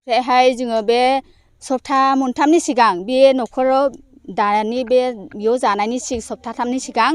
ओमफ्रायहाय जोङो बे सप्ता मोनथामनि सिगां बे न'खराव दानि बे बेयाव जानायनि सप्ताथामनि सिगां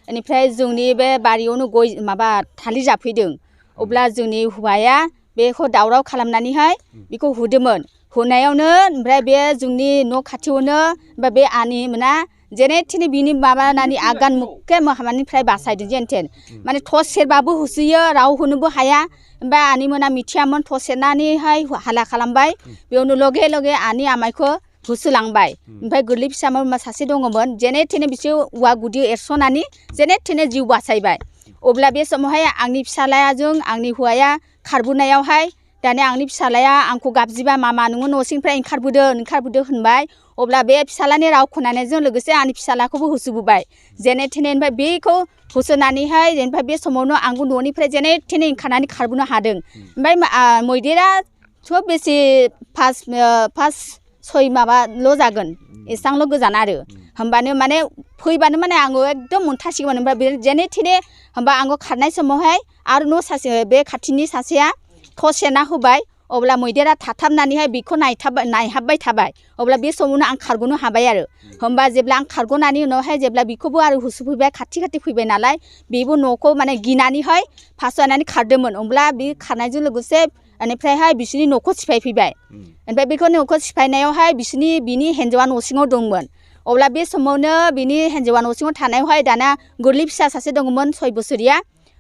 बेनिफ्राय जोंनि बे बारियावनो गय माबा थालिर जाफैदों अब्ला जोंनि हौवाया बेखौ दावराव खालामनानैहाय बेखौ हुदोंमोन हुनायावनो ओमफ्राय बे जोंनि न' खाथियावनो बे आनै मोना जेने थेने बिनि माबानानै आगान मुखे माबानिफ्राय बासायदों जेन थेन माने थस सेरबाबो होसोयो राव होनोबो हाया ओमफ्राय आनै मोना मिथियामोन थस सेरनानैहाय हाल्ला खालामबाय बेयावनो लगे लगे आनै आमाइखौ होसोलांबाय ओमफ्राय गोरलै फिसामोन सासे दङमोन जेने थेने बिसोर औवा गुदि एरस'नानै जेने थेने जिउ बासायबाय अब्ला बे समावहाय आंनि फिसालायाजों आंनि हौवाया खारबोनायावहाय दानिया आंनि फिसालाया आंखौ गाबज्रिबा मामा नोङो न' सिंनिफ्राय ओंखारबोदो होनबाय अब्ला बे फिसालानि राव खोनानायजों लोगोसे आंनि फिसालाखौबो होसोबोबाय जेने थेने ओमफ्राय बेखौ होसोनानैहाय जेनेबा बे समावनो आंबो न'निफ्राय जेने थेने ओंखारनानै खारबोनो हादों ओमफ्राय मैदेराथ' बेसे पास सय माबाल' जागोन एसेबांल' गोजान आरो होमबानो माने फैबानो माने आङो एकदम मोनथासिगौमोन ओमफ्राय बे जेने थेने होमबा आङो खारनाय समावहाय आरो न' सासे बे खाथिनि सासेया थस सेरना होबाय अब्ला मैदेरा थाथाबनानैहाय बेखौ नायहाबबाय थाबाय अब्ला बे समावनो आं खारग'नो हाबाय आरो होमबा जेब्ला आं खारग'नानै उनावहाय जेब्ला बेखौबो आरो होसोफैबाय खाथि फैबाय नालाय बेबो न'खौ माने गिनानैहाय फासयनानै खारदोंमोन अब्ला बे खारनायजों लोगोसे बेनिफ्रायहाय बिसोरनि न'खौ सिफायफैबाय ओमफ्राय बेखौ न'खौ सिफायनायावहाय बिनि हिन्जावा न' सिङाव दंमोन अब्ला बे समावनो बिनि हिन्जावा न' सिङाव थानायावहाय दाना गोरलै फिसा सासे दङमोन 6 बोसोरिया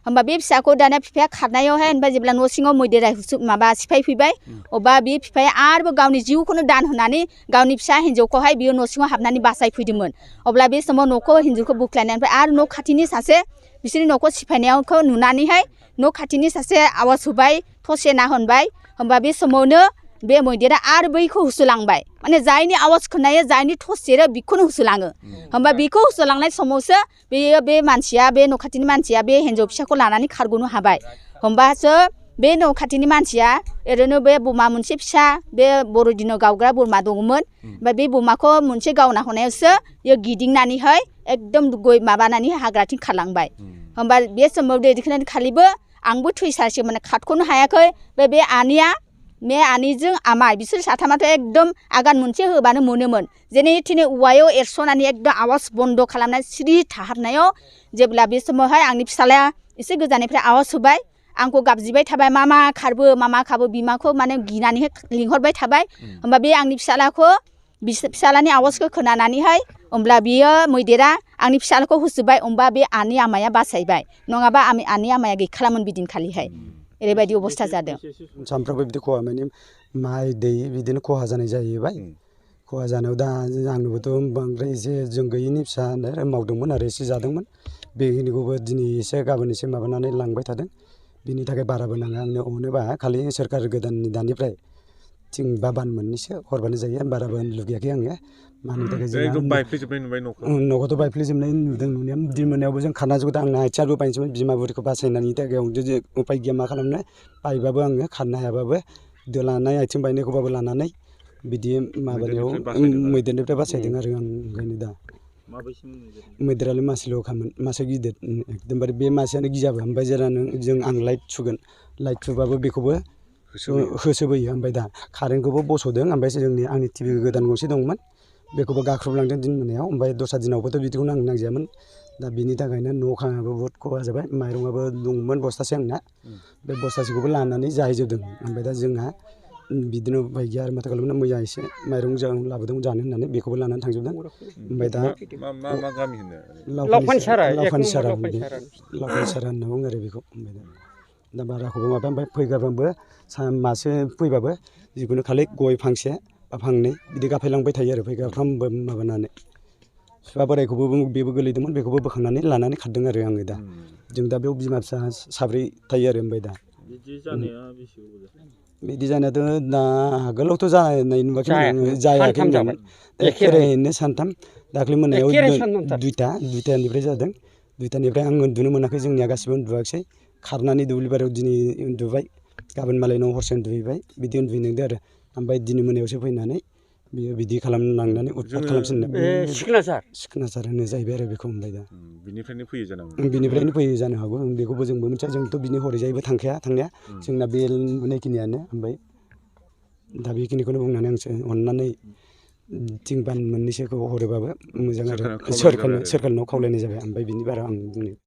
होमबा बे फिसाखौ दाना बिफाया खारनायावहाय ओमफ्राय जेब्ला न' सिङाव मैदेरा माबा सिफायफैबाय अब्ला बे बिफाया आरोबाव गावनि जिउखौनो दान होनानै गावनि फिसा हिन्जावखौहाय बियो न' सिङाव हाबनानै बासायफैदोंमोन अब्ला बे समाव न'खौ हिन्जावखौ बोख्लायनायनिफ्राय आरो न' खाथिनि सासे बिसोरनि न'खौ सिफायनायखौ नुनानैहाय न' खाथिनि सासे आवाज होबाय थसेना होनबाय होमबा बे समावनो बे मैदेरा आरो बैखौ होसोलांबाय माने जायनि आवाज खोनायो जायनि थस सेरो बेखौनो होसोलाङो होमबा बेखौ होसोलांनाय समावसो बे मानसिया बे न' खाथिनि मानसिया बे हिन्जाव फिसाखौ लानानै खारग'नो हाबाय होमबासो बे न' खाथिनि मानसिया ओरैनो बे बमा मोनसे फिसा बे बर'दिनाव गावग्रा बोरमा दङमोन ओमफ्राय बे बोमाखौ मोनसे गावना होनायावसो बेयो गिदिंनानैहाय एकदम गय माबानानै हाग्राथिं खारलांबाय होमबा बे समाव दैखांनानै खालिबो आंबो थैसासै माने खारख'नो हायाखै बे आनैजों आमाइ बिसोर साथामाथ' एकदम आगान मोनसे होबानो मोनोमोन जेने थेने औवायाव एरस'नानै एकदम आवाज बन्द' खालामनानै सिरि थाहाबनायाव जेब्ला बे समावहाय आंनि फिसालाया एसे गोजाननिफ्राय आवाज होबाय आंखौ गाबज्रिबाय थाबाय मामा खारबो बिमाखौ माने गिनानैहाय लिंहरबाय थाबाय होमबा बे आंनि फिसालानि आवाजखौ खोनानानैहाय होमब्ला बियो मैदेरा आंनि फिसालाखौ होसोबाय होमबा बे आनै आमाया बासायबाय नङाबा आनै आमाया गैखालामोन बिदिनखालिहाय ओरैबायदि अबस्था जादों सानफ्रामबो बिदि खहा माने माइ दै बिदिनो खहा जानाय जाहैबाय खहा जानायाव दा आंनोबोथ' बांद्राय एसे जों गैयिनि फिसा मावदोंमोन आरो एसे जादोंमोन बेखिनिखौबो दिनै एसे गाबोन एसे माबानानै लांबाय थादों बिनि थाखाय बाराबो नाङा आंनो अनोबा खालि सोरखार गोदाननि दानिफ्राय थिं बा बान मोननैसो हरबानो जायो बाराबो लुगैयाखै आङो मानि थाखाय जों बायफ्लेजोबनाय नुबाय न'खौथ' बायफ्लेजोबनाय नुदों नुनाया दिन मोनायावबो जों खारना जोबोद आंना आथिंआबो बायनोसैमोन बिमा बुरिखौ बासायनायनि थाखाय उपाय गैया मा खालामनो बायबाबो आङो खारनो हायाबाबो दोलानाय आथिं बायनायखौबाबो लानानै बिदि माबानायाव मैदेरनिफ्राय बासायदों आरो आं ओंखायनो दा मैदेरालाय मासेल'खामोन मासे गिदिर एकदमबारे बे मासेयानो गियाबो ओमफ्राय जेला आं लाइट सुगोन लाइट सुबाबो बेखौबो होसोबोयो ओमफ्राय दा कारेन्टखौबो बस'दों ओमफ्राय आंनि टिभि गोदान गंसे दंमोन बेखौबो गाख्रबलांदों दिन मोनायाव ओमफ्राय दस्रा दिनावबोथ' बिदिखौ नांजायामोन दा बिनि थाखायनो न' खाङाबो बहुद खहा जाबाय माइरङाबो दंमोन बस्थासे आंना बे बस्थासेखौबो लानानै जाहैजोबदों ओमफ्राय दा जोंहा बिदिनो उपाय गैया आरो माथो खालामनो मैया एसे माइरं लाबोदों जानो होननानै बेखौबो लानानै थांजोबदों ओमफ्राय दा मा गामि होनो लावखानसारा होनना बुङो आरो बेखौ ओमफ्राय दा बाराखौबो माबा ओमफ्राय फैगारबाबो मासे फैबाबो जिखुनु खालि गय फांसे बा फांनै बिदि गाफायलांबाय थायो आरो फैगाफ्रामबो माबानानै बिफा बोरायखौबो बेबो गोलैदोंमोन बेखौबो बोखांनानै लानानै खारदों आरो आङो दा जों दा बेयाव बिमा फिसा साब्रै थायो आरो ओमफ्राय दा बिदि जानायाथ' दा आगोलावथ' जानाय नुवाखै जायाखै एखेरायैनो सानथाम दाख्लै मोनायाव दुइथानिफ्राय जादों दुइथानिफ्राय आं उन्दुनो मोनाखै जोंनिया गासिबो उन्दुवाखिसै खारनानै दुब्लिबारियाव दिनै उन्दुबाय गाबोन मालायनाव हरसे उन्दुहैबाय बिदि उन्दुहैनांदों आरो ओमफ्राय दिनै मोनायावसो फैनानै बियो बिदि खालामलांनानै उदपात खालामसिनदों सिखनाजार होनो जाहैबाय आरो बेखौ ओमफ्राय दा बिनिफ्रायनो फैयो जानो हागौ बेखौबो जोंबो मिथिया जोंथ' बिनि हरैजायबो थांखाया थांनाया जोंना बे नुनायखिनियानो ओमफ्राय दा बेखिनिखौनो बुंनानै आं अननानै थिं बान मोननैसोखौ हरोबाबो मोजां आरो सोरखारनाव खावलायनाय जाबाय ओमफ्राय बिनि बारा आं बुंनो